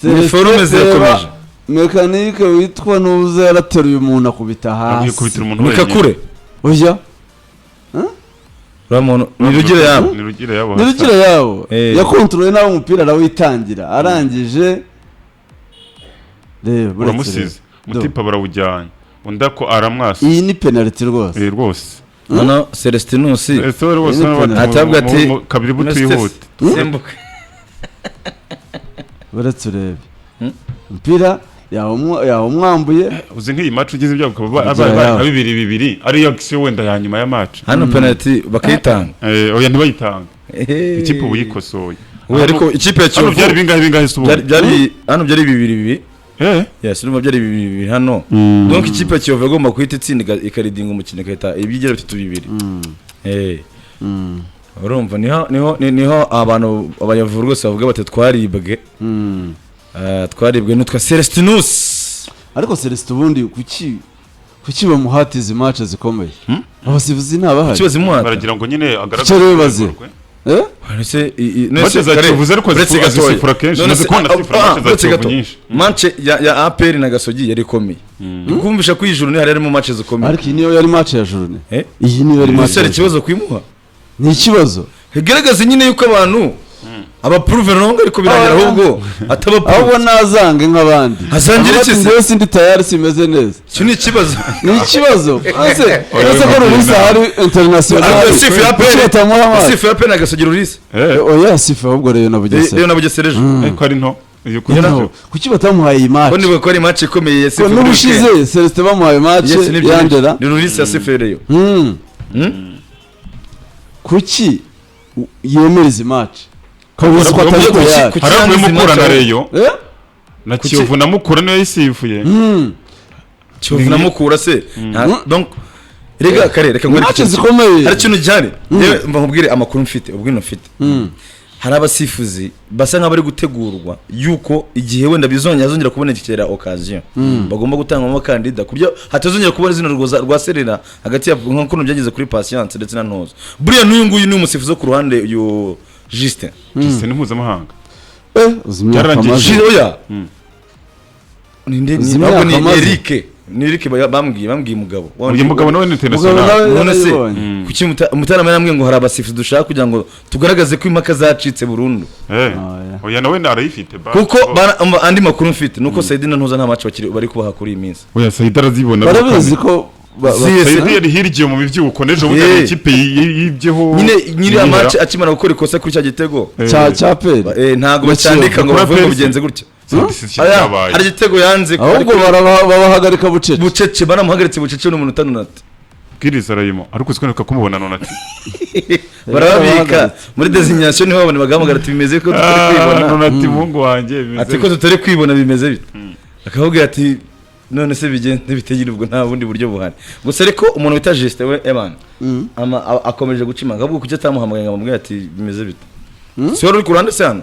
Ni forme zirakomeje. Mekanike witwa Nuza yarateruye umuntu akubita hasi. Yikubitira umuntu Ni wenyine. Kakure. Oya. Uriya muntu ni Rugire yabo. Ni Rugire yabo. Ni Rugira yabo. Yakontorore nawe umupira arawitangira, arangije, reba, uretse Uramusize. reba. Mutipa barawujyanye, undi ako aramwasa. Iyi ni penalty rwose. Eh, rwose. Hano Celestinus Ese we rwose Iyi ni bati penalty. Atabwa ati kabiri butwihute. Simbuka. Uretse urebe umupira yawumwambuye. Uzi nk'iyi match ugize ibyago ukaba Rugira abaye yabo. nka 2-2, ariyo action wenda ya nyuma ya match. Hano penalty bakayitanga. Eh, oya, ntibayitanga, ikipe ubu yikosoye. We, ariko ikipe ya Hano Kiyovu byari bingahe bingahe se ubu? Byari hano byari 2-2. Yes, urumva byari 2-2 hano. Donc ikipe ya Kiyovu igomba guhita itsinda ikaridinga umukino, igahita ibigira 3-2. Urumva niho abantu abayovu rwose bavuga bati twaribwe. Twaribwe n'utwa Celestinus. Ariko Celestin ubundi kuki bamuhata izi match zikomeye? Abasifuzi ntabahari. Kibazo imuhata. Baragira ngo nyine agaragaze Icyo rero bazi. urwego rwe. Eh? None Match za Kiyovu ariko uretse gatoya. azisifura kenshi. None Maze kubona asifura match za uretse Kiyovu gato. nyinshi. Match ya APR na Gasogi yari ikomeye. Kumvisha ko iyi joro hari harimo match zikomeye. Ariko iyi niyo yari match ya journée. Eh? Iyi niyo yari match Ese hari ya ikibazo kuyimuha? Ni ikibazo. Bigaragaza nyine yuko abantu abapuruve rongo, ariko birangira ahubwo Ahubwo atabapuruve. nazange nk'abandi. Azangira Avuga iki ati, se? "Njyewe sindi tayari, simeze neza." Icyo ni ikibazo. Ni ikibazo ese ko Rurisa hari international? Ariko sifu ya Kuki APR batamuha amazi? sifu ya APR na Gasogi Rurisa. Oya, sifu ahubwo Rayon na Bugesera. Rero na Bugesera ejo. Ko ari nto iyo kuri No, kuki batamuhaye iyi match? Ko nibuka ko ari match ikomeye ya Ko sifu. n'ubushize Celestin bamuhaye match Yes, nibyo. yandera. Ni Rurisa ya sifu Rayon. Kuki yemera izi match kabuze ko atari tayari? Kuki Hari avuye yanze Mukura na match? Rayon Eh? na Kiyovu na Mukura niyo yayisifuye. Kiyovu na Mukura se donc rega kare, reka nkwereke Match ikintu kimwe. zikomeye. Hari ikintu gihari. Yewe, mva nkubwire amakuru mfite, ubwino mfite. Hari abasifuzi basa nk'abari gutegurwa yuko igihe wenda bizongera hazongera kubonekera occasion, bagomba gutangwamo abakandida ku buryo hatazongera kubona izina rwa serera hagati ya nka kuno byageze kuri Patience ndetse na Ntozo. Buriya n'uyu nguyu ni umusifuzi wo ku ruhande, uyu Justin. Justin ni mpuzamahanga. Eh, uzi imyaka Byararangiye. amaze? Justin, oya. Ninde Uzi ni ahubwo imyaka ni amaze? Eric, ni Eric bambwiye umugabo. Uyu mugabo nawe ni Mugabo international. nawe None se yarayibonye. kuki Mutarama yarambwiye ngo hari abasifuzi dushaka kugira ngo tugaragaze ko impaka zacitse burundu? Oya. Oya, nawe arayifite Kuko andi makuru mfite nuko Saidi na Ntuza nta match bakiri bari kubaha kuri iyi minsi. Oya, Saidi arazibona. Barabizi ko Saidi yari hirya mu mibyuko n'ejo bundi hari ikipe yibyeho. Nyine nyiri yihera. match akimara gukora ikosa kuri cya gitego cya peri. Ntabwo Na bacyandika ngo Kiyovu. bavuge ngo Kuri bigenze gutya. Saidi si ikintu Aya, cyabaye. hari igitego yanze Ahubwo ariko babahagarika bucece. Bucece, banamuhagaritse bucece n'umuntu nati. Bwiriza arayimo ariko uziko kumubona none ati Barababika Barabahagaritse. muri designation, niho babone bagahamagara ati bimeze ko tutari kwibona. None ati muhungu wanjye bimeze Ati ko tutari kwibona, bimeze bite? Akakubwira ati none se bigende bitegire, ubwo nta bundi buryo buhari. Gusa ariko umuntu wita Justin we eman akomeje guca imanga, ahubwo kuki atamuhamagaye ngo amubwire ati bimeze bite? Si wari uri ku ruhande se hano?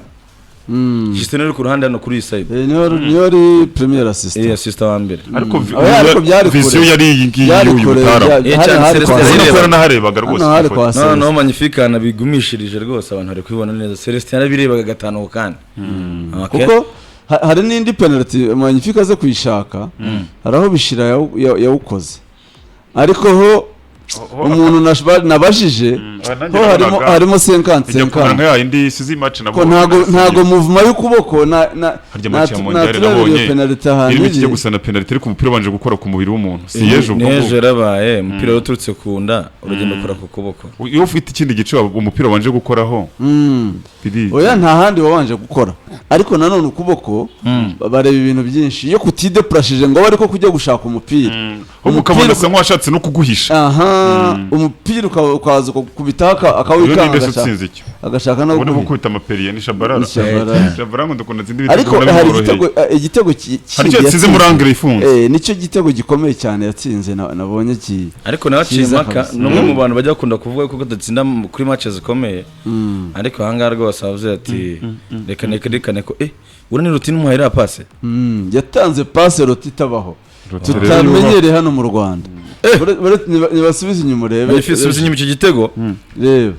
Justin uri ku ruhande hano kuri iyi side. Eh, niwe wari premier assistant. Eh, assistant wa mbere. Ariko Oya, ariko byari kure. vision yari iyi ngiyi Byari y'uyu kure. Mutarama. Eh, Hano cyane hari Celestin kwa Urabona ko Yareba. yaranaharebaga rwose. Hano hari ifoto. kwa Celestin. Noneho Magnifique anabigumishirije rwose, abantu bari kubibona neza. Celestin yarabirebaga gatanu ku kandi. Okay. Kuko hari n'indi penalty Magnifique aze kuyishaka, hari aho Bishira yawukoze, ariko ho umuntu nabajije Nanjye ho harimo nabonaga harimo 50 ijya kumera 50. nka ya yindi sizi match Ko nabonye. ntago mouvement y'ukuboko na Harya match ya Mondial naturelle iyo nabonye penalty ahantu irimo ikijya iri. gusa na penalty, ariko umupira wabanje gukora ku mubiri w'umuntu, si ejo ubwo N'ejo ngubwo. yarabaye umupira waturutse ku nda uragenda ukora ku kuboko. Iyo ufite ikindi gice umupira wabanje gukoraho biri Oya, nta handi wabanje gukora, ariko nanone ukuboko bareba ibintu byinshi, iyo kutidepurashije ngo abe ariko kujya gushaka umupira. Ahubwo ukabona asa nk'uwashatse no kuguhisha. Aha, umupira ukaza ukakubitaho Uyu ni akawikanga mbese agashaka utsinze icyo agashaka no ubona guhita. gukubita amaperiye ni Shabarara. Ni Shabarara. Shabarara ngo ndakunda atsinda ibitego Ariko ubona hari bimworoheye. igitego Hari icyo kindi yatsinze muri angle ifunze. Eh, nicyo gitego gikomeye cyane yatsinze nabonye ki Ariko nawe aciye Cyiza impaka. kabisa. Ni umwe mu bantu bajya bakunda kuvuga ko badatsinda kuri match zikomeye, ariko ahangaha rwose avuze ati reka nerekane ko uriya ni Rutini umuhaye iriya passe. Yatanze passe roti itabaho Roti rero tutamenyereye hano mu Rwanda. Nibasubize inyuma urebe. Magnifique, subiza inyuma icyo gitego. Reba.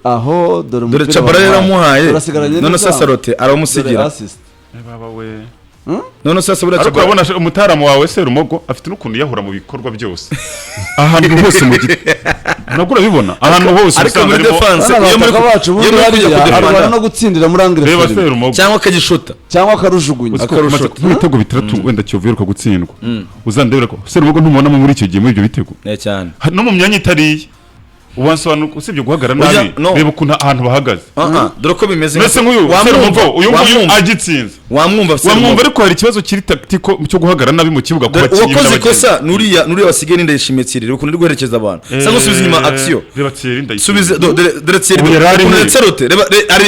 Aho dore Dore umupira Tchabalala bamuhaye. yaramuhaye. Turasigaranye None n'izamu. sasa Rote Dore aramusigira. assist. Baba we. None sasa buriya Ariko Tchabalala urabona umutaramu wawe Serumogo afite n'ukuntu yahura mu bikorwa byose, ahantu hose mu giti, nabwo urabibona ahantu hose Ariko usanga muri arimo. defense, Bano iyo muri bataka bacu iyo ubundi muri kujya hariya arwana kudefanda no gutsindira muri angle Reba ferme. Serumogo. Cyangwa akagishuta. Cyangwa akarujugunya. Uzi ko Akarusho. umaze nk'ibitego 6 wenda Kiyovu iheruka gutsindwa, uzandebera ko Serumogo ntumubonamo muri icyo gihe muri ibyo bitego. Ne cyane. No mu myanya itariye ubansobanura, usibye guhagarara Oya, nabi. no. Reba ukuntu ahantu bahagaze. Ah ah, dore ko bimeze. Mbese nk'uyu Wamwumva, Serumogo, uyu nguyu wamwumva, agitsinze, wamwumva wamwumva. Serumogo. Ariko hari ikibazo kiri tactical cyo guhagarara nabi mu kibuga ku Dore bakinnyi uwakoze n'abagenzi. ikosa nuriya wasigaye ni Ndayishimiye Thierry. Ukuntu uri guherekeza abantu, cyangwa usubiza inyuma action. Reba Thierry Ndayishimiye. Subize dore, dore Thierry. Ubu yari ari Ukuntu he? ndetse Rote, reba ari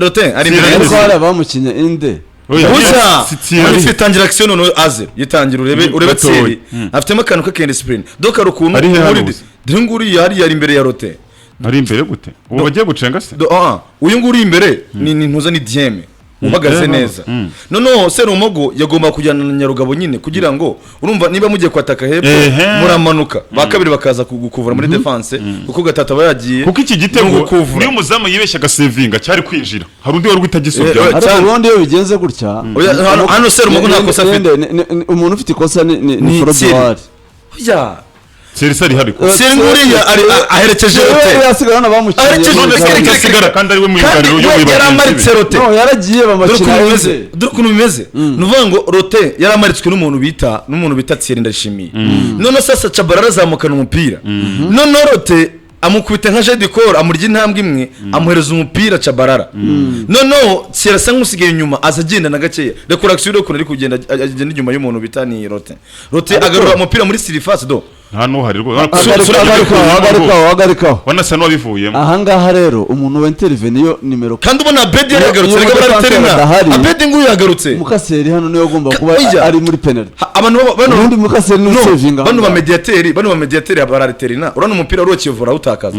Rote ari imbere Thierry ya Ariko Rote. hariya bamukinye inde? Oya, Gusa si Thierry. ariko itangira action, noneho aze yitangira, urebe urebe Gatoya. Thierry afitemo akantu k'akendisipurine. Donc hari ukuntu Ari he hano muri gusa? Dore nguriya hariya ari imbere ya Rote. Ari imbere gute? Ubu bagiye gucenga se? Ah, uyu nguyu uri imbere ni ntuza, ni Dieme uhagaze neza. Noneho Serumogo yagomba kujyana na Nyarugabo nyine, kugira ngo urumva niba mugiye kwataka hepfo, muramanuka ba kabiri bakaza kugukuvura muri defense, kuko gatatu aba yagiye Kuko iki gitego no gukuvura. niyo umuzamu yibeshya agasevinga cyari kwinjira, hari undi wari guhita agisobya. Cyane. Ariko ubundi iyo bigenze gutya, Oya, hano Serumogo nta kosa afite. Umuntu ufite ikosa ni Ni Frodouard. Oya. Thierry se ari hari ko? Thierry nguriya ari aherekeje Rote. Yasigara hano bamukinye. Aherekeje None se Rote. adasigara kandi ari we Kandi myugariro we uyoboye yari bagenzi amaritse be? Rote. No, yaragiye Dore bamakina ukuntu bimeze. inde. Dore ukuntu bimeze, ni ukuvuga ngo Rote yari amaritswe n'umuntu bita Thierry Ndayishimiye. Noneho sasa Tchabalala arazamukana umupira, noneho Rote amukubita nka jedi koro, amurya intambwe imwe, amuhereza umupira Tchabalala. Noneho Thierry asa nk'usigaye inyuma, aza agenda na gakeya. Rekura action, urebe ukuntu ari kugenda, agenda inyuma y'umuntu bita ni Rote. Rote agarura umupira muri surface do. Nta n'uhari rwose. Hagarikaho, hagarikaho, hagarikaho. Wanasa n'uwabivuyemo. Ahangaha rero umuntu wa intervene iyo nimero Kandi ubona Abedi yari yagarutse. Iyo Reka umudefanseri barabiterina. adahari, Abedi nguyu yagarutse. Mukaseri hano niwe ugomba kuba Oya. ari muri penalty. Abantu bano Ubundi mukaseri ni No, usevinga. bano ba mediateri, bano ba mediateri barariterina. Urabona umupira wari Kiyovu urawutakaza,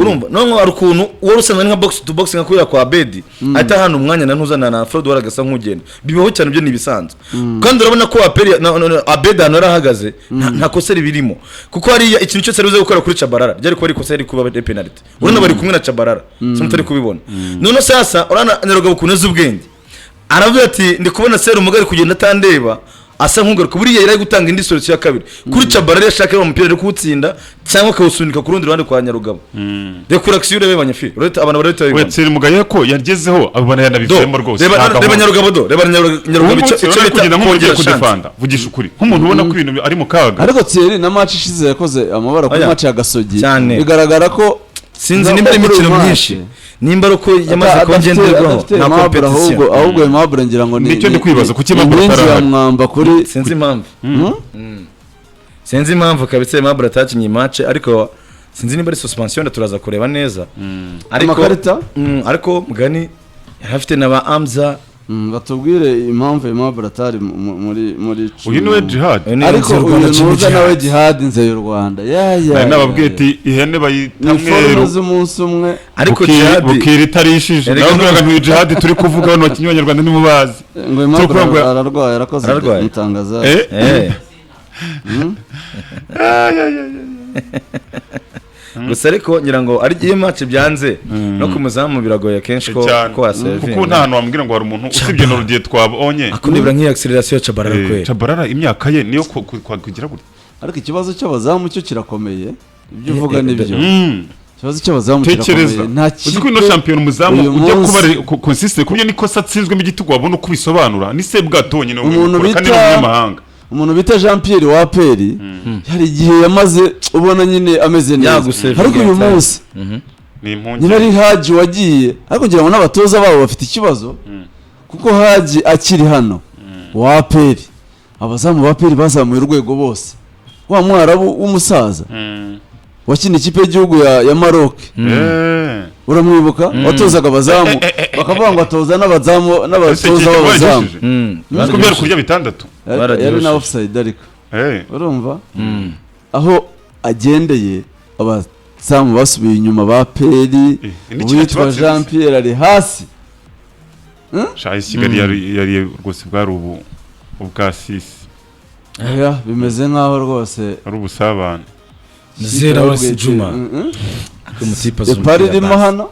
urumva noneho hari ukuntu wari usanzwe ari nka box to box, nka kuriya kwa Abedi, ahita ahana umwanya na ntuza na Frodouard agasa nk'ugenda. Bibaho cyane, ibyo ni ibisanzwe. Kandi urabona ko Aperi na Abedi ahantu yari ahagaze nta kosa ribirimo, kuko hariya ikintu cyose ari buze gukora kuri Tchabalala ryari kuba ari ikosa, yari kuba ari penalty. Urabona bari kumwe na Tchabalala, si mutari kubibona? Noneho sasa urabona Nyarugabo ukuntu azi ubwenge, aravuga ati: "Ndi kubona Serumogo ari kugenda atandeba, asa nk'ugaruka." Buriya yari ari gutanga indi solution ya kabiri kuri Tchabalala, yashaka umupira ari kuwutsinda cyangwa akawusunika ku rundi ruhande kwa Nyarugabo. Rekura action urebe banyafi uretse abantu barahita We babibona. Thierry Mugaye ko yagezeho, abo yanabivuyemo rwose. Reba Nta reba gahunda. Nyarugabo do, reba Nyarugabo, Ubu icyo ngubu icyo ari bita kugenda nk'umuntu ugiye kongera chance. kudefanda. Vugisha ukuri, nk'umuntu ubona ko ibintu ari mu kaga. Ariko Thierry na match ishize yakoze amabara kuri Oya. match ya Gasogi. Cyane. Bigaragara ko Sinzi no, nimba ari kuri imikino uyu match, myinshi, nimba ari uko yamaze kuba ngenderwaho adafite nta Aimable, competition. ahubwo Aimable ngira ngo ni Nicyo ndi kwibaza, kuki ni Aimable inkingi ya atarahari? mwamba kuri Sinzi impamvu, sinzi impamvu kabisa Aimable atakinnye match, ariko sinzi nimba ari suspension, turaza kureba neza. Ariko Amakarita? Ariko mugani yari afite na ba Amza. Batubwire impamvu Aimable atari muri Uyu niwe Jihad. Uyu ni Ariko Nzeyurwanda uyu Jimmy nuza Jihad. nawe Jihad Nzeyurwanda Rwanda ya ya Nari nababwiye ya, ati ihene bayita ni forme mweru z'umunsi umwe. Ariko Jihad bukira itarishije. Erega Nawe ubwiraga ntuyu Jihad turi kuvuga, hano bakinnyi b'abanyarwanda ntimubazi. Ngo Aimable Turi kuvuga ngo ararwaye, arakoze Ararwaye? mutangaza. Eh? Eh. Ay, ay, ay, ay. Gusa ariko ngira ngo ari iyo match byanze no ku muzamu biragoye kenshi ko Cyane. ko wasevinga. Kuko nta hantu wambwira ngo hari umuntu usibye na Rudiye twabonye. Ako nibura nk'iyi acceleration ya Tchabalala kwera. Tchabalala imyaka ye niyo kugira gutya. Ariko ikibazo cy'abazamu cyo kirakomeye, ibyo uvuga nibyo. Ikibazo cy'abazamu Tekereza kirakomeye, nta uzi ko ino shampiyona umuzamu uyu ujya munsi- kuba consistent ku buryo n'ikosa atsinzwemo igitego wabona uko ubisobanura ni Sebwato wenyine Umuntu ubikora, kandi ni umunyamahanga. Umuntu bita Jean Pierre wa APR hari igihe yamaze ubona nyine ameze neza, Yagusevinga ariko uyu cyane. munsi Ni impungenge. niba ari Haji wagiye, ariko ngira ngo n'abatoza babo bafite ikibazo, kuko Haji akiri hano wa APR, abazamu ba APR bazamuye urwego bose. Wa mwarabu w'umusaza wakina ikipe y'igihugu ya Maroc, uramwibuka, watozaga abazamu bakavuga ngo atoza n'abazamu Ese n'abatoza iki b'abazamu. bagishije? Uzi ko byari kurya 6. Yari Baragihuje. na offside ariko urumva aho agendeye abazamu basubiye inyuma ba APR. Ni kimwe Uwitwa kibatsinze. Jean Pierre ari hasi. Shahi Kigali yari rwose bwari ubu ubwasisi. Oya, bimeze nkaho rwose ari ubusabane. Zera wese Juma. Ariko umutipe azi Epari umupira irimo basi. hano.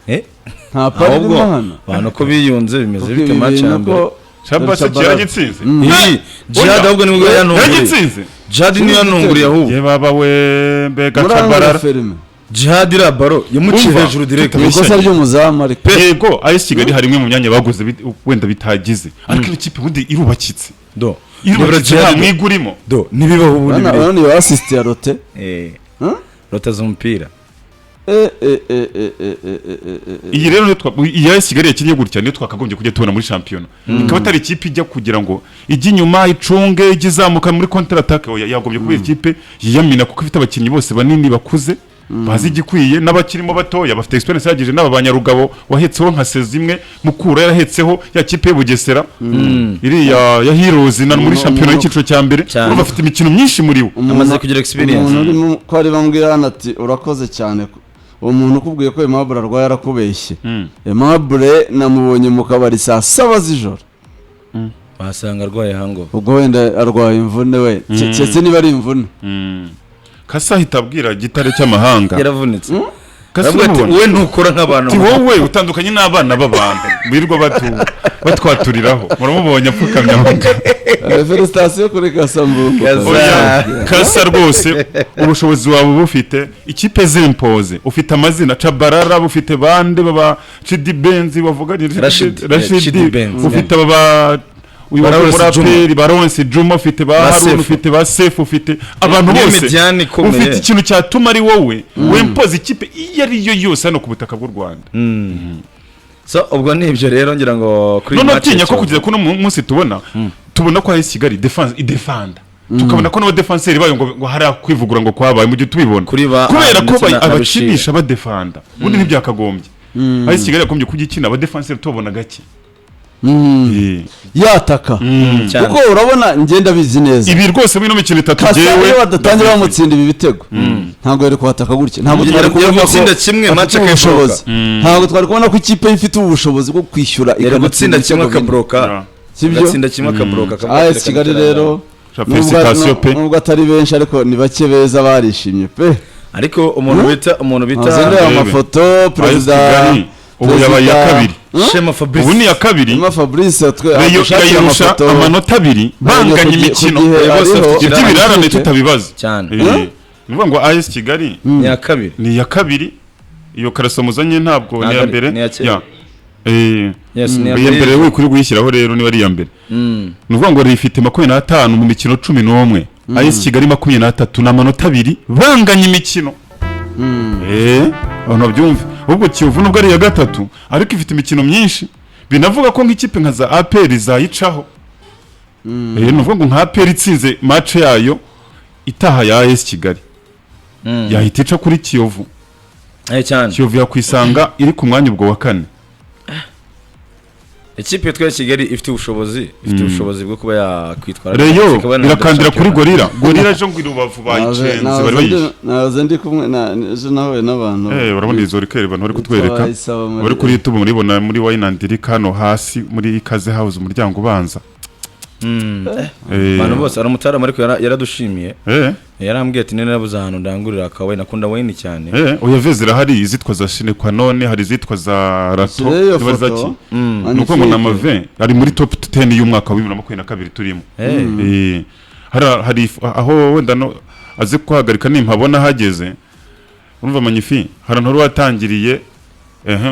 Eh? Nta pari Ahubwo irimo hano. abantu ko biyunze bimeze Kuko bite ibi match ya bintu mbere? ko Shabase Shabalala. yaragitsinze. Iyi Jihad ahubwo nibwo yanunguriye. Yaragitsinze. Jihad niyo yanunguriye ahubwo. Ye baba we, mbega Muri Chabarara. ferme. Jihad iriya baro yamuciye Umva, hejuru direct. Ni ikosa ry'umuzamu ariko. Yego, AS Kigali hari imwe mu myanya baguze wenda bitagize, ariko ino kipe ubundi irubakitse. Do nibura Irubakitse, nta Jihad mwiga urimo. do nibibaho ubundi Urabona biri. urabona iyo assist ya Rote. Eh. Huh? Rota z'umupira. Eh, eh, eh, eh, eh, eh, eh, eh, eh. Iyi rero niyo iyi AS Kigali yakinnye gutya niyo twakagombye kujya tubona muri shampiyona, ikaba atari ikipe ijya kugira ngo ijye inyuma icunge, ijye izamuka muri counter attack. Oya, yagombye kuba ikipe yiyamina kuko ifite abakinnyi bose banini bakuze bazi igikwiye, n'abakirimo batoya bafite experience ihagije, n'aba banyarugabo wahetseho nka sezi imwe Mukura yarahetseho ya kipe y'u Bugesera iriya ya Heroes na muri shampiyona y'icyiciro cya mbere. Cyane. Urumva afite imikino myinshi muri we. Amaze kugira experience. Umuntu urimo ko ari bambwira hano ati urakoze cyane, uwo muntu ukubwiye ko Aimable arwaye arakubeshye. Aimable namubonye mu kabari saa 7 z'ijoro. Wasanga arwaye hangover. Ubwo wenda arwaye imvune we. Keretse niba ari imvune. Kasa ahita abwira gitare cy'amahanga. Yaravunitse. Kasa Aravuga ati uramubona? Wowe ntukora nk'abantu. Ati wowe utandukanye n'abana b'abantu birirwa batwaturiraho. Muramubonye apfukamye aho ngaho. Félicitations kuri Kasambungu. Kasa. Oya, Kasa rwose ubushobozi wawe bufite ikipe zempoze, ufite amazina Cabarara, bufite bande baba Chidi Benzi bavuga. Rashid, Rashid. Chidi Benz. Ufite aba uyu Ba wavuye Lawrence muri APR, ba Lawrence Juma, ufite ba Ba Haruna, Sefu. ufite ba Sefu, ufite abantu Niyo bose. mediane ikomeye. Ufite ikintu cyatuma ari wowe wempoza ikipe iyo ari yo yose hano ku butaka bw'u Rwanda. So ubwo ni ibyo rero ngira ngo kuri iyi None match utinya ya ko Kiyovu. kugeza kuno munsi tubona ko AS Kigali defense idefanda, tukabona ko n'abadefanseri bayo ngo hari kwivugura ngo kwabaye mu gihe tubibona Kuri ba kubera ko ndetse na abakinisha badefanda ubundi ntibyakagombye. AS Kigali yagombye kujya ikina abadefanseri tubabona gake. Yataka. Cyane. Kuko urabona ngenda bizi neza. Ibi rwose muri ino mikino itatu Kasa jyewe iyo badatangira bamutsinda ibi bitego ntabwo yari kuhataka gutya, ntabwo Yari twari kubona ko gutsinda kimwe, afite match ubushobozi, akayibloka. ntabwo twari kubona ko ikipe ye ifite ubushobozi bwo kwishyura Yari ikanatsinda gutsinda kimwe ibitego bine. akabloka. Sibyo? Agatsinda kimwe akabloka, akavuga ati AS reka Kigali nitare. rero Sha, félicitations pe. nubwo atari benshi ariko ni bake beza barishimye pe. Ariko umuntu bita Ntaze ndeba Ndebe. amafoto perezida Kigali ubu yabaye iya kabiri. Shema Fabrice. Ubu ni iya kabiri. Shema Fabrice twe Rayon adushakira irayirusha amafoto. amanota 2 banganya imikino. Ku gihe Bose ariho, bafite iby'ibirarane afite. tutabibaza. Cyane. Ni ukuvuga ngo AS Kigali Ni iya kabiri. Ni iya kabiri. Iyo karaso muzanye ntabwo ni Ntabwo iya mbere. ni iya kera. Ya. Yes, ni Iya mbere we kuri kuyishyiraho rero niba ari iya mbere. Ni ukuvuga ngo rifite 25 mu mikino 11, AS Kigali 23, ni amanota 2 banganya imikino. Abantu babyumve. Ahubwo Kiyovu nubwo ari iya gatatu ariko ifite imikino myinshi, binavuga ko nk'ikipe nka za APR zayicaho. Ni ukuvuga ngo nka APR itsinze match yayo itaha ya AS Kigali yahita ica kuri Kiyovu. Cyane. Kiyovu yakwisanga iri ku mwanya ubwo wa kane. Ikipe yitwa Kigali ifite ubushobozi bwo kuba yakwitwara Rayon ikaba yanahindura irakandira kuri shampiyona. Gorilla. Gorilla ejo ngo i Rubavu bayicenze, bari bayishe. Nahoze ndi kumwe na ejo nahuye n'abantu. Urabona izo rikeri abantu bari kutwereka. Bayisaba muri- Bari kuri YouTube muribona muri Wine and Liquor hano hasi muri Ikaze House umuryango ubanza. Abantu bose hari umutaramu ariko yaradushimiye. Yarambwiye ati narabuze ahantu ndangurira akawe, nakunda wine cyane. Oya, ve zirahari izitwa za Sine qua non, hari izitwa za Rato Shire iyo ziba foto. zaki. Ni ukuvuga ngo ni amave ari muri top 10 y'umwaka wa 2022 turimo. Hari aho wenda no aze kuhagarika nimpabona hageze. Urumva Magnifique, hari ahantu wari watangiriye,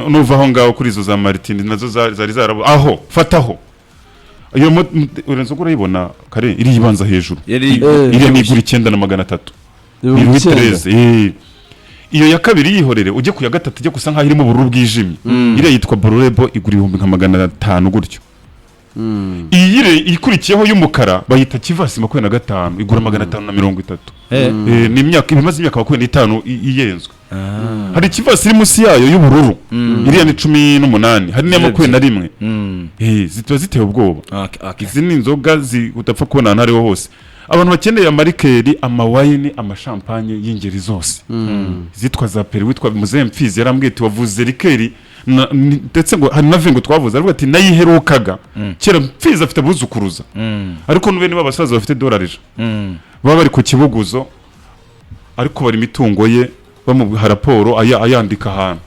nuva aho ngaho kuri izo za Martini nazo zari zarabo aho fataho iyo iyo nzoga urayibona kare iri ibanza hejuru. Yari Iriya ni igura 9300, ni 9000. Louis 13. Iyo ya kabiri yihorere, ujye ku ya gatatu ijya gusa nkaho irimo ubururu bwijimye, iriya yitwa Blue igura ibihumbi nka 500 gutyo. Iyi ikurikiyeho y'umukara bayita Kivasi 25, igura 530. Ni imyaka ibimaze imyaka 25 iyenzwe. Hari Kivasi iri munsi yayo y'ubururu, iriya ni 18, hari n'iya 21. Ziba ziteye ubwoba. Izi ni inzoga udapfa kubona ahantu ariho hose. Abantu bakeneye amarikeri, amawayini, amashampanye y'ingeri zose zitwa za peri, witwa Muzehe Mfizi yarambwiye ati wavuze rikeri ndetse ngo hari na vingo twavuze, aravuga ati nayiherukaga kera. Mfizi afite abuzukuruza, ariko nube niba abasaza bafite dolari ijana baba bari ku Kibuguzo ariko bari imitungo ye. Bamuha raporo, ayandika ahantu.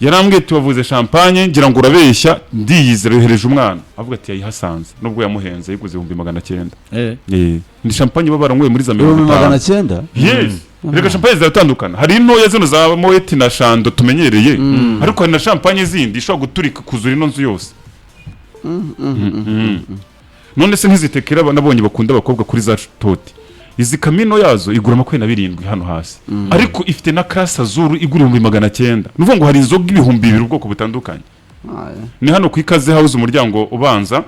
Yarambwiye ati: "Wavuze champagne ngira ngo urabeshya, ndiyizera, yohereje umwana." Avuga ati yayihasanze, nubwo yamuhenze, yiguze 900,000. Ni champagne baba baranyweye muri za mirongo ibihumbi magana itanu. cyenda Yes, reka, champagne ziratandukana. Hari intoya zino za Moët na Chandon tumenyereye, ariko hari na champagne zindi ishobora guturika kuzura ino nzu yose. None se nk'izi tequila nabonye bakunda abakobwa kuri za toti, izi Camino yazo igura 27 hano hasi, ariko ifite na Clase Azul igura 900,000. Ni ukuvuga ngo hari inzoga 2000 ubwoko butandukanye. Aya. Ni hano ku Ikaze House, umuryango ubanza.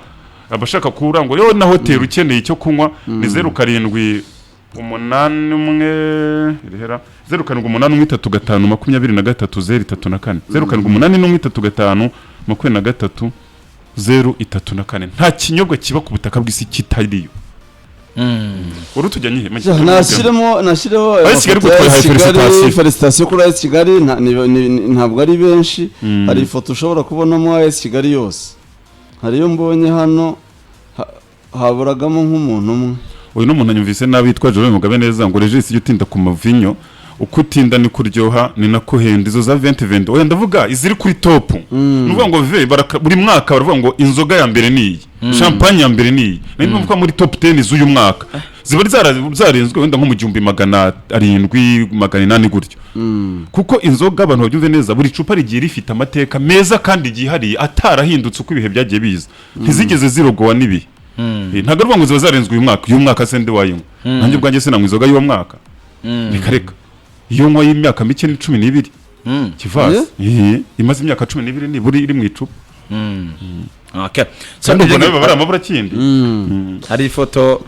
Abashaka kurangura yewe na hoteli, ukeneye icyo kunywa, ni 0781 rihera, 07813523 034, 07813523 034. Nta kinyobwa kiba ku butaka bw'isi kitariyo. Wari utujyanye he? Nashyiremo ayo AS Kigali mafoto ya twayihaye AS Kigali. félicitations. Félicitations kuri AS Kigali. Ntabwo ari benshi. Hari ifoto ushobora kubonamo AS Kigali yose. Hari iyo mbonye hano haburagamo nk'umuntu umwe. Uyu ni umuntu anyumvise nabi, yitwa Jerome Mugabe neza, ngo: "Regis, ujye utinda ku mavinyo, uko utinda niko uryoha, ni nako uhenda." Izo za 2020, oya, ndavuga iziri kuri top. Ni ukuvuga ngo buri mwaka baravuga ngo inzoga ya mbere ni iyi, champagne ya mbere ni iyi. Niyo mpamvu ko muri top 10 z'uyu mwaka ziba zarenzwe wenda nko mu 1700, 800 gutyo, kuko inzoga, abantu babyumve neza, buri cupa rigiye rifite amateka meza kandi ryihariye atarahindutse uko ibihe byagiye biza, ntizigeze zirogowa n'ibihe. Ntabwo ari ukuvuga ngo ziba zarenzwe uyu mwaka. Uyu mwaka se nde wayinywa? Nanjye ubwanjye sinanywa inzoga y'uwo mwaka, reka reka. Iyo nywa y'imyaka mike ni 12 kivasi. Imaze imyaka 12 nibura iri mu icupa. Okay. So, Kandi ubwo ibyo nawe baba ari amaburakindi. Hari ifoto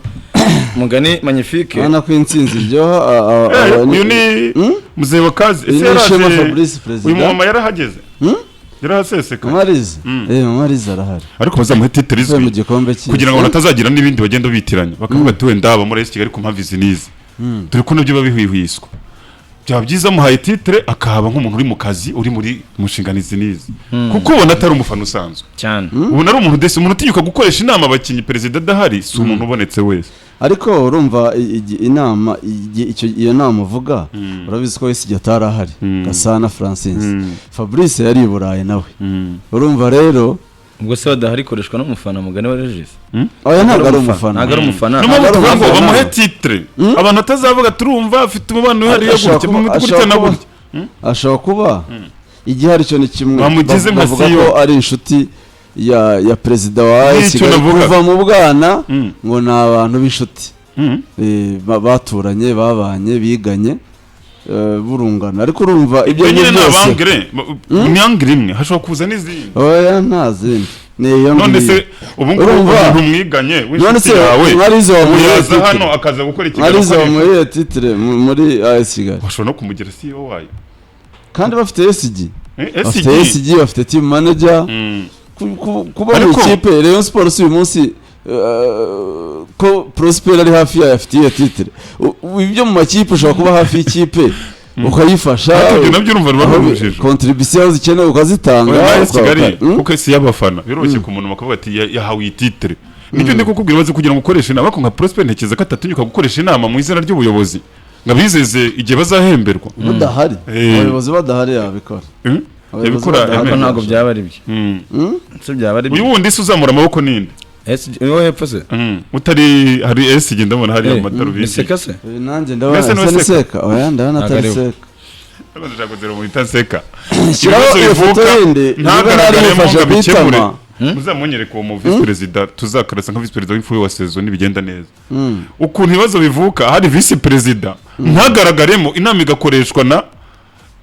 mugani magnifique. Urabona ko intsinzi iryoha. Uyu ni muzehe wa kazi. Uyu Ese ni Ishema yaraje? Fabrice, Uyu perezida. mumama yarahageze, yarahaseseka. Mamariza, Mamariza arahari. Ariko bazamuhe titre Uvuye mu izwi gikombe cy'isi. kugira ngo batazagira n'ibindi bagenda bitiranya, bakavuga ati wenda aba muri AS Kigali ku mpamvu izi n'izi, dore ko nabyo biba bihwihwiswa. Byaba byiza muhaye titre akahaba nk'umuntu uri mu kazi, uri muri mu nshingano izi n'izi, kuko ubona atari umufana usanzwe. Cyane. Ubona ari umuntu desi, umuntu utinyuka gukoresha inama abakinnyi perezida adahari, si umuntu ubonetse wese. Ariko urumva inama iyo nama uvuga, urabizi ko wese igihe atari ahari, Gasana Francis, Fabrice yari i Burayi nawe, urumva rero. Ubwo se badahari ikoreshwa n'umufana, mugani wa Regis? Oya, ntabwo ari umufana. Ntabwo ari umufana. Niyo mpamvu Ntabwo ari tuvuga ngo umufana. bamuhe titre, abantu batazavuga turumva afite umubano wihariye Ashobora gutya, gutya na gutya. Ashobora kuba igihari cyo ni kimwe. Bamugize nka Bavuga CEO. ko ari inshuti ya perezida wa AS Nicyo Kigali navuga. kuva mu bwana, ngo ni abantu b'inshuti. Baturanye, babanye, biganye, burungana, ariko urumva ibyo Ibyo nyine ngibyo ni byose. abangire, ni angire imwe, hashobora kuza n'izindi. Oya, nta zindi, ni iyo None ngiyo. se ubu ngubu Urumva? umuntu mwiganye None w'inshuti se yawe Mwarize wamuhaye yaza titre? hano akaza gukora ikiganiro Mwarize ko ari- wamuhaye titre muri AS Kigali? Bashobora no kumugira CEO wayo. Kandi bafite SG. Bafite SG. SG, bafite team manager. Kuba mu ikipe Rayon Sports uyu munsi, ko Prosper ari hafi yayo, afite iyo titre. Ibyo mu makipe, ushobora kuba hafi y'ikipe ukayifasha. Ariko ibyo nabyo urumva ruba Aho rurujijo. Contribution zikenewe ukazitanga. Oya, AS Kigali kuko si iy'abafana, biroroshye ku muntu bakavuga ati yahawe iyi titre. Nibyo ndi kukubwira, baze kugira ngo ukoreshe inama, ariko nka Prosper ntekereza ko atatinyuka gukoresha inama mu izina ry'ubuyobozi ngo abizeze igihe bazahemberwa. Budahari. Abayobozi badahari yabikora. Abayobozi Yabikora. badahari. Ariko Amen. ntabwo byaba ari byo. Se byaba ari Uyu byo? wundi se uzamura amaboko ninde? SG uwo hepfo se? Utari hari SG, ndabona hari Ni amadarubindi. Seka se? Nanjye ndabona Mbese niwe asa ni Seka? Seka. Oya, ndabona Ntabwo atari ari we. Seka. Ndashaka kuzera mu nseka. Shyiraho Ibibazo iyo foto bivuka yindi niba nari ntagaragaremo yifashe ngo ku abikemure. itama. Muzamunyereke uwo mu visi perezida tuzakarasa nka visi perezida w'imfuhe wa saison nibigenda neza, ukuntu ibibazo bivuka hari visi perezida ntagaragaremo, inama igakoreshwa na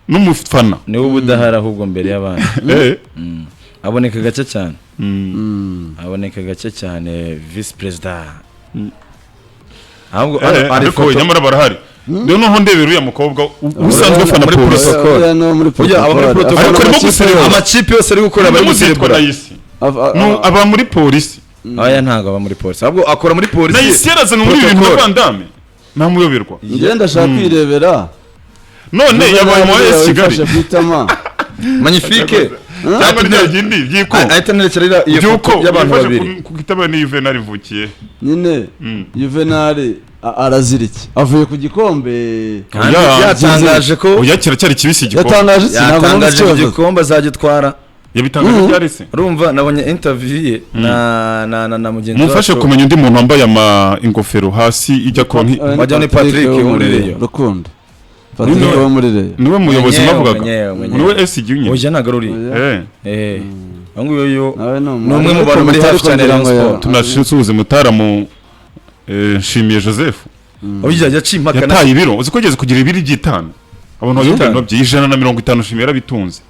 n'umufana. Niwe uba udahari ahubwo mbere y'abandi. Aboneka gake cyane. Aboneka gake cyane visi perezida. Ahubwo hano hari Ariko ifoto. nyamara barahari rero. Noneho ndebera uriya mukobwa usanzwe afana Muri polisi. protocol. Oya, no muri Burya aba muri protocol. protocol. Ariko arimo Amakipe guserebura. yose. Amakipe yose ari gukora, bari Ndamuzitwa guserebura. Nayisi. Aba Aba muri polisi. Aya ntabwo aba muri polisi, ahubwo akora muri polisi. Nayisi yarazanywe muri ibi bintu na Protocol. Vandame, ntamuyoberwa. Njye ndashaka kwirebera None yabaye mu AS Kigali. Wifashe ku itama. Magnifique. Cyangwa rya rindi by'iko Ahita nerekera iyo by'uko foto y'abantu wifashe babiri. ku kitaba ni Juvenal mvukiye. Nyine Juvenal. Arazira iki? Avuye ku gikombe. Kandi Oya, yatangaje ko Oya, kiracyari kibisi igikombe. Yatangaje iki? Ntabwo numva Yatangaje icyo ko yavuze. igikombe azagitwara. Yabitangaje ryari se? Urumva nabonye interview ye na mugenzi Mumfashe wacu. kumenya undi muntu wambaye ama ingofero hasi ijya kuba Wajya ni Patrick wo muri Rayon. Rukundo Patrick wo muri Rayon. Niwe muyobozi Mwenyewe, mwavugaga? mwenyewe, mwenyewe. Niwe SG nyine? Oya, ntabwo ari uriya. Oya. Eh. Uyu nguyu Nawe ni ni umwe mu bantu bari hafi cyane Rayon Sport. Tunasuhuze mutaramu Nshimiye Joseph. Oya, yaciye impaka Yataye ibiro, uzi ko yageze kugira ibiro by'itanu, abantu By'itanu? babibona bye 150. Nshimiye yarabitunze.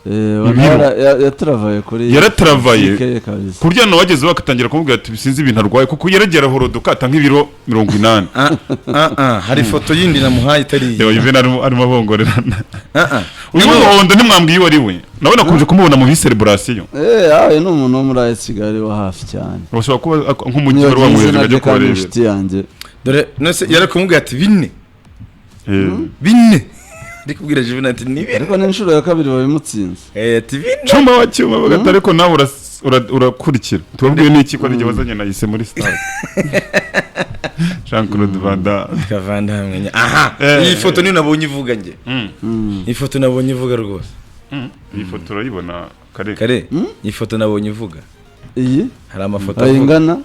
Ibiro. Yataravaye kuri Yarataravaye. physique ye kabisa. Ku buryo hano bageze bagatangira kumubwira ati sinzi ibintu arwaye, kuko yaragera horodoka ata nk'ibiro 80. Ah, ah, ah, hari ifoto yindi namuhaye itari iyi. Reba Yuvena arimo abongorerana. Ah, ah. Uyu w'umuhondo ntimwambwiye uwo ari we, nawe nakunze kumubona mu bisereburasiyo. Ayo ni umuntu wo muri AS Kigali wa hafi cyane. Bashobora kuba nk'umujyi wari Nibagiwe wamwohereje izina ngo ajye rye kandi kubarebera. inshuti yanjye. Dore none yari kumubwira ati bine bine, ndi kubwira Juvenal ati ni bine. Ariko ni inshuro ya kabiri babimutsinze. Ati bine. Cyuma wa cyuma bagata, ariko nawe urakurikira, tubabwiye n'iki ko ari igihe wazanye nayise muri stade Jean Claude Van Damme. Kavanda hamwe, aha. Iyi foto niyo nabonye ivuga njye. Iyi foto nabonye ivuga rwose. Iyi foto urayibona kare? Kare, iyi foto nabonye ivuga. Iyi Hari amafoto ayo avuga. ingana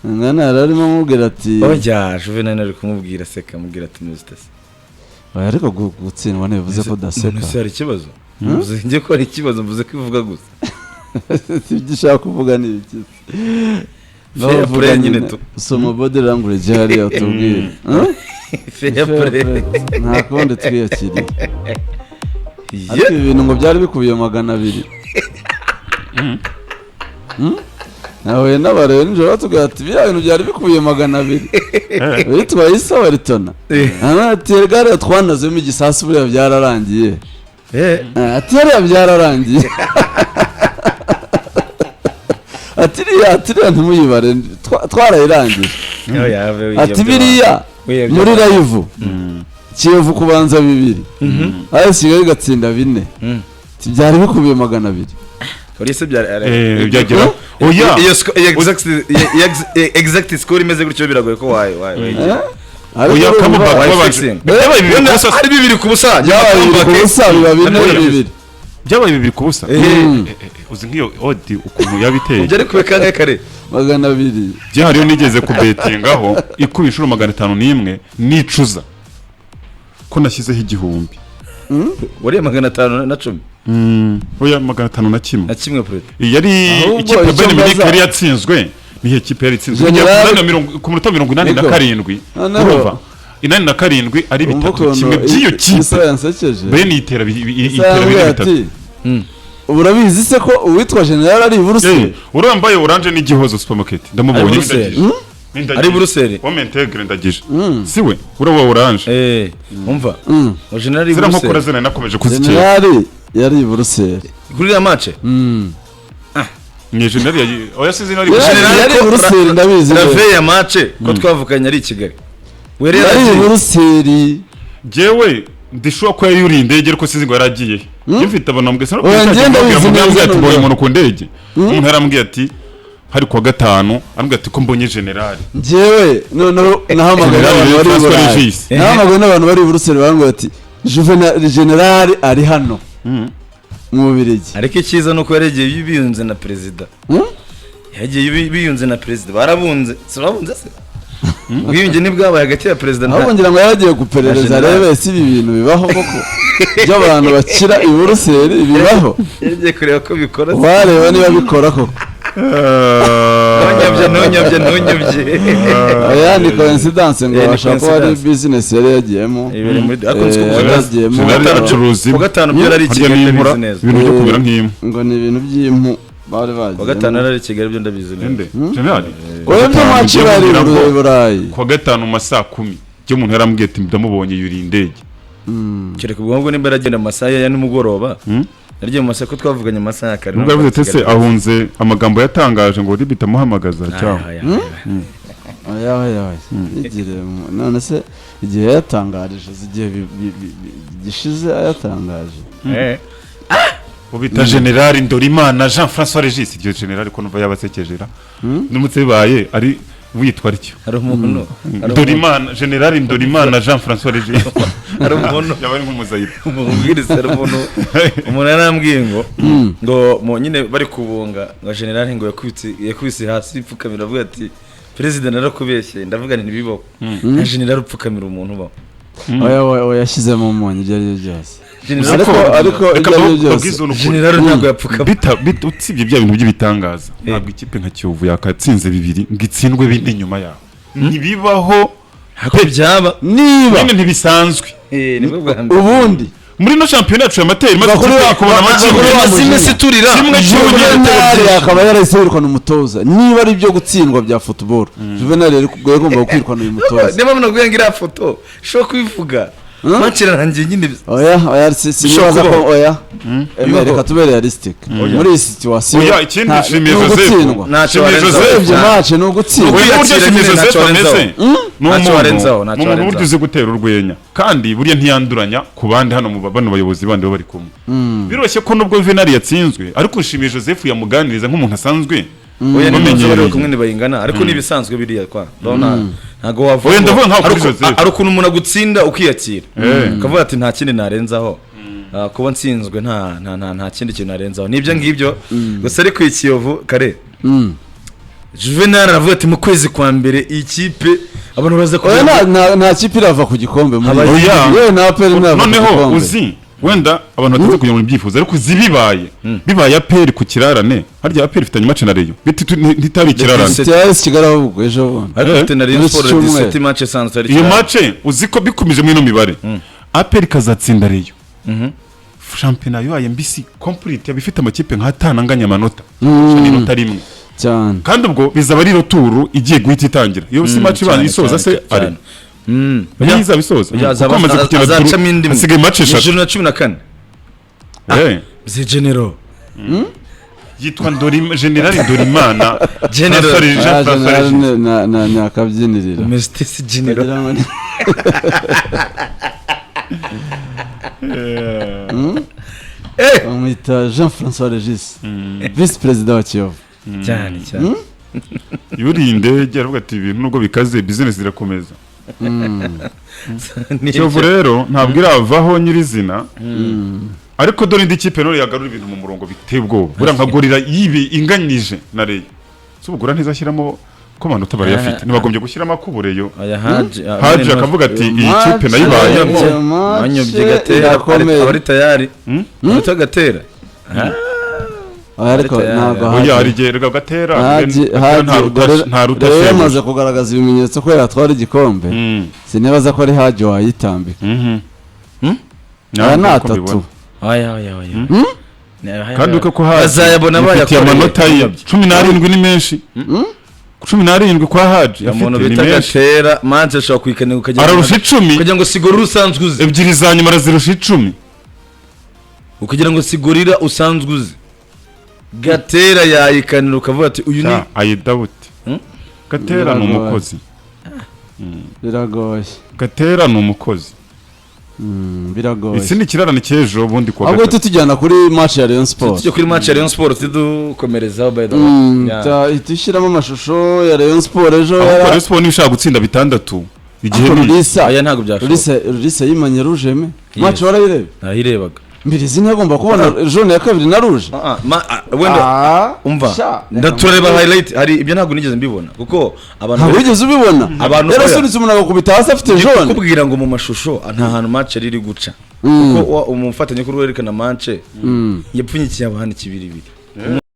ingana yari arimo amubwira ati Oya, Juvenal ari kumubwira aseka, amubwira ati muzitase. Oya, ariko gutsindwa ntibivuze ko udaseka. None se hari ikibazo? Mvuze njye ko hari ikibazo? Mvuze ko ivuga gusa. Ibyo ushaka kuvuga ni ibiki? Fair play nyine tu. Soma body language hariya utubwire. Huh? Fair Fair play. play. Nta kundi, twiyakiriye. Ariko ibi bintu ngo byari bikubiye 200. Nahuye n'abareba nijoro batubwira ati biriya bintu byari bikubiye 200. Witwa Isa Baritona ati erega hariya twanazemo igisasu, buriya byararangiye. Ati hariya byararangiye, ati iriya ntimuyibare, twarayirangije. Ati biriya muri live Kiyovu kubanza bibiri, AS Kigali igatsinda bine. Ati byari bikubiye 200. Uri se byari Byagera oya. Iyo iyo exact score imeze gutyo biragoye ko wayi wayi Eh? Ariko Oya, urumva- comeback Wayi babanje fixing. byabaye 2-0. Ari 2-0. Byabaye 2-0, biba bine Oya. bibiri. Byabaye 2-0. Uzi nk'iyo odd ukuntu yaba iteye? Byari kube kangahe kare? 200. Byahariyo nigeze kubetingaho ikuba inshuro 501, nicuza ko nashyizeho 1000. Wariye 510? Oya, 501. Na kimwe pure. Yari Ahubwo ikipe ya icyo Bayern Munich mbaza- yari yatsinzwe. Niyo kipe yari itsinzwe ku minota mirongo inani na Niko. karindwi. Noneho- Urumva 87 ari Umva bitatu ukuntu kimwe by'iyo Isa kipe. yansekeje. Bayern yitera Isa itera bine yambwiye bitatu. ati urabizi se ko uwitwa General ari i Buruseli? Urambaye orange n'igihozo supermarket, ndamubonye. Ari Buruseli. Ndagije. Ari Buruseli. Homme integre, ndagije si we uriya wa orange? Umva ngo General Ziriya nkokora Buruseli. zina nakomeje kuzikeka. General yari i Buruseli. Kuri iriya match. Ni general oya, sizi ari General Yari i ko Buruseli, ndabizi La neza. veille ya match ko twavuganye ari i Kigali wera Yari i yaragiye. Buruseli. Jewe ndishuwa ko yari yuriye indege, ariko sinzi ngo yaragiye. Njye mfite abantu bambwiye Oya, njye ndabizi neza. Ati mbonye Numva. umuntu ku ndege, umuntu yarambwiye ati hari kuwa gatanu, arambwira ati ko mbonye general. Njyewe noneho nahamagaye General n'abantu bari i François Burayi. Regis. Nahamagaye n'abantu bari i Buruseli, barambwira ati Juvenal General ari hano mu Bubiligi. Ariko icyiza ni uko yaregeye biyunze na perezida. Yagiye biyunze na perezida, barabunze, si babunze se? Ubwiyunge ntibwabaye hagati ya perezida na Ahubwo ngira ngo yaragiye guperereza na General. arebe si ibi bintu bibaho koko by'abantu bakira i Buruseli bibaho. Yagiye kureba ko bikora se. Wareba niba bikora koko. Ntunyobye, ntunyobye, ntunyobye. Aya ni coincidence ngo Eh, ni bashobora kuba ari coincidence. business yari yagiyemo. Ibereye muri ariko nzi ko Eh, kuwa gatanu- yagiyemo. General acuruza kuwa gatanu byo yari ari i harya Kigali, n'inkura ndabizi neza. ibintu byo kumera nk'impu. Ngo ni ibintu by'impu bari Kuwa gatanu bagiyemo. yari ari i Kigali, byo ndabizi neza. Nde general? Oya, byo mwaci bari i Burayi. Kuwa gatanu mu ma saa kumi ibyo umuntu yarambwiye ati ndamubonye yuriye indege. Kereka ubwo ngubwo nimba yaragenda mu masaha ya nimugoroba. Yaragiye mu masaha ko twavuganye mu masaha ya kare. Nubwo yavuze ati ese ahunze amagambo yatangaje ngo ribi itamuhamagaza cyangwa Aya, aya, aya. Oya, oya, oya. Yigiriye none se igihe yayatangarije uzi igihe gishize ayatangaje? Ubita general Ndorimana Jean François Regis, iryo general ko numva yabasekeje ra ndumutse bibaye ari Witwa atyo. Hari umuntu, hari umuntu, Ndorimana, General Ndorimana Jean François Regis. Hari umuntu Yaba ari nk'umuzayire. Umubwiriza, hari umuntu yarambwiye ngo nyine bari kubunga, ngo general ngo yakubise hasi ipfukamira, avuga ati: "Perezida, narakubeshye." Ndavuga nti: "Ntibibaho, nta general upfukamira umuntu ubaho." Oya, oya, oya, yashyizemo umunyu ibyo ari byo byose. General Ariko Reka ibyo ari byo byose babwize ukuri. General ntabwo yapfukama. Usibye bya bintu by'ibitangaza, ntabwo ikipe nka Kiyovu yakatsinze bibiri ngo itsindwe bine nyuma yaho, ntibibaho. Ntabwo byaba. Niba Nyine ntibisanzwe. Nibwo bwa mbere. Ubundi Muri ino shampiyona yacu y'amateur imaze Bakuru ikipe kubona bakuru amakipe wa Imaze mujinya. iminsi iturira. Kimwe cy'ubunyene. Juvenal akaba yarahise yirukana umutoza. Niba ari ibyo gutsindwa bya football, Juvenal yari yagombaga kwirukana uyu mutoza. Niba mpamvu nakubwiye ngo iriya foto ushobora kubivuga, match irarangiye nyine. Oya, oya, sinibaza ko Bishobora kubaho. oya. Eme, Bibaho. reka tube realistic muri iyi situation. Oya, ikindi nshimiye Ni Joseph. ugutsindwa. Ntacyo Nshimiye warenzaho. Joseph. Urebye match ni ugutsindwa. Uyu buryo Kwiyakira Nshimiye nyine Joseph ntacyo ameze warenzaho. ni Ntacyo umuntu warenzaho, ntacyo ni umuntu burya warenzaho. uzi gutera urwenya, kandi burya ntiyanduranya ku bandi hano mu bano bayobozi bandi baba bari kumwe. Biroroshye ko nubwo Juvenal yatsinzwe, ariko Nshimiye Joseph yamuganiriza nk'umuntu asanzwe Oya, ni bamenyereye. bari kumwe ntibayingana, ariko n'ibisanzwe biriya kwa ndabona ntabwo wavuga Oya, ndavuga nkaho kuri Joseph. Hari ukuntu umuntu agutsinda ukiyakira, ukavuga ati: "Nta kindi narenzaho. Kuba nsinzwe nta kindi kintu narenzaho." Nibyo ngibyo gusa. Ariko iyi Kiyovu kare, Juvenal aravuga ati: "Mu kwezi kwa mbere iyi kipe abantu baza Oya, kugira nta kipe irava ku gikombe muri Oya. yewe na APR ntirava ku Noneho gikombe. uzi wenda abantu batazi kugira ngo ibyifuzo, ariko uzi bibaye APR ku kirarane, harya APR ifitanye match na Rayon, ntitari ikirarane. Ifite AS Kigali ahubwo ejo bundi. Ariko ifite na Rayon Muri iki Sport cyumweru. 17, match isanzwe ari Iyo cyane. match uzi ko bikomije muri ino mibare, APR ikazatsinda Rayon, shampiyona yabaye mbisi complete, yaba ifite amakipe nk'atanu anganya amanota n'inota rimwe. Cyane. Kandi ubwo bizaba ari retour igiye guhita itangira. Iyo si match ibanza Cyane, isoza cyane, se ari cyane. niyo izaba isoza, Oya, kuko hamaze kugera azacamo indi imwe. hasigaye match Ni eshatu. ijoro na 14. Mzee General. Yitwa General Ndorimana General. François Jean Ah, François General Regis. ni akabyinirira. Mr General. Wagira ngo bamwita Jean François Regis, visi perezida wa Kiyovu. Cyane cyane. Yuriye indege aravuga ati: "Ibintu nubwo bikaze, business zirakomeza." Kiyovu rero ntabwo iravaho nyirizina, ariko dore indi kipe none yagarura ibintu mu murongo biteye ubwoba. Buriya nka Gorilla yibi inganyije na Rayon, si ubugura ntizashyiramo ko amanota barayafite, ntibagombye gushyiramo akubureyo. Oya, Haji Haji akavuga ati: "Iyi kipe nayibayemo." Banyobye Gatera irakomeye. abari tayari amanota Gatera. Oya, ariko Ariko ntabwo Oya, Haji hari igihe rega Gatera Haji Gatera Haji nta ruta rero shebuja. yamaze kugaragaza ibimenyetso ko yatwara igikombe. Sinibaza ko ari Haji wayitambika. Aya ni Ntabwo uko atatu. mbibona. Oya, oya, oya. Kandi uko ko Haji Bazayabona yifitiye bayakoreye. amanota ye 17 ni menshi, 17 kwa Haji Umuntu afite ni bita menshi. Gatera manche ashobora kuyikanira ukagira Ararusha 10. Kugira ngo sigorira usanzwe uzi. Ebyiri za nyuma arazirusha 10. Ukugira ngo sigorira usanzwe uzi, Gatera yayikanira ukavuga ati: "Uyu ni Ayidawuti. Gatera ni Biragoye. umukozi. Biragoye. Gatera ni umukozi. Biragoye. Iki ni ikirarane cy'ejo bundi kuwa Ahubwo gatatu. uhita tujyana kuri match ya Rayon Sport. Tujya kuri match ya Rayon Sport, tudukomerezaho by the way. Yeah. Ihita ushyiramo amashusho ya Rayon Sport ejo. Ahubwo Rayon Sport niba ushaka gutsinda bitandatu igihe Ariko ni Rulisa Aya ntabwo byashoboka. Rulisa yimanye rouge me Yes. match warayirebye? Nayirebaga. Mbirizi ntiyagomba kubona jaune ya kabiri na rouge. Wenda Ah, umva, sha. ndatureba highlight, hari ibyo ntabwo nigeze mbibona kuko abantu Ntabwo wigeze ubibona? Abantu- Yarasunitse umuntu agakubita hasi afite jaune. Kukubwira ngo mu mashusho nta hantu match yari iri guca, kuko umufatanyabikorwa werekana match yapfunyikiye abantu ikibiribiri.